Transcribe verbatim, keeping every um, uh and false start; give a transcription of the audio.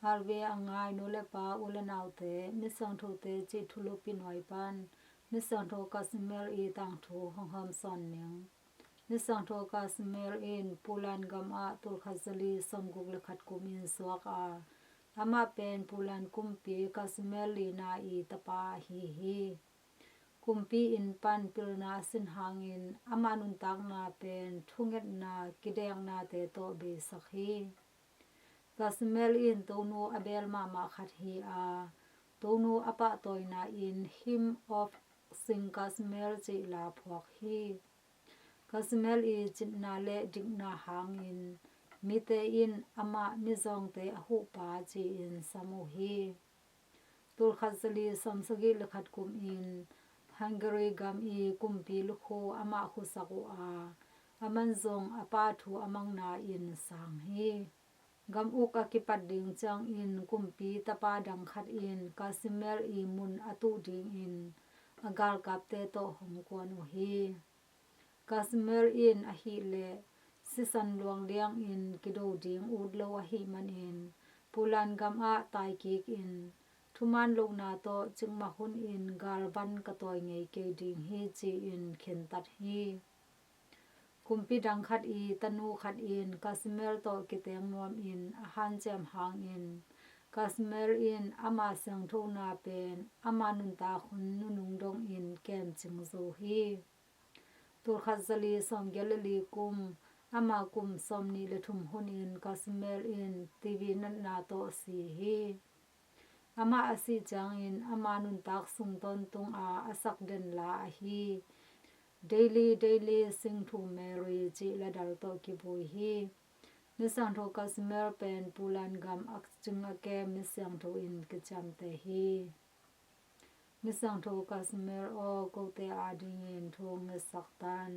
R V a ngai nu le pa, u le naute, Misiangthote cih thulu pinuai pan Misiangtho Kazimir i tangthu hong hawm sawn ning. Misiangtho Kazimir in Pulan gam ah tulkhat zali sawmguk le khat kum in suak a, amah pen Pulan kumpi Kazimir lina i tapa ahi hi. Kumpi inn pan pilna a sin hangin ama nuntakna pen thungetna kideknate tawh beisak hi. Kazimir in tonu a beel mahmah khat hi a, tonu a pahtawina in Hymn of Saint Casimir cih la phuak hi. Kazimir i citna le dikna hangin mite in amah mizawngte a huhpa ci-in sam uh hi. Tulkhat zali sawmsagih le khat kum in Hungary gam i kumpi lukhu amah khusak uh a, aman zong a pa thu a mangna in sang hi. Gam uk a kipat ding ciangin kumpi tapa dang khat in Kazimir i mun a tuh dingin a galkapte tawh hong kuan uh hi. Kazimir in ahileh sisan luang liangin kido ding ut lo ahih manin Pulan gam ah taikikin thuman lohna tawh cikmah hunin galvan ka tawi ngei kei ding hi ci-in khintat hi. Kumpi dang khat i tanu khat in Kazimir tawh kiteng nuamin a hanciam hangin Kazimir in ama siangthona pen ama nuntak hun nunung dongin kemcing zo hi. Tulkhat zali sawmgiat le li kum, ama kum sawmnih le thum hunin Kazimir in T B natna tawh si hi. Amah a sih ciangin ama nuntak sung tawntung a a sak den la ahi Daily Daily Sing to Mary cih ladal tawh kivui hi. Misiangtho Kazimir pen Pulan gam a cing a kem misiangtho in kiciamteh hi. Misiangtho Kazimir aw, kote adingin thu hong ngetsak tan.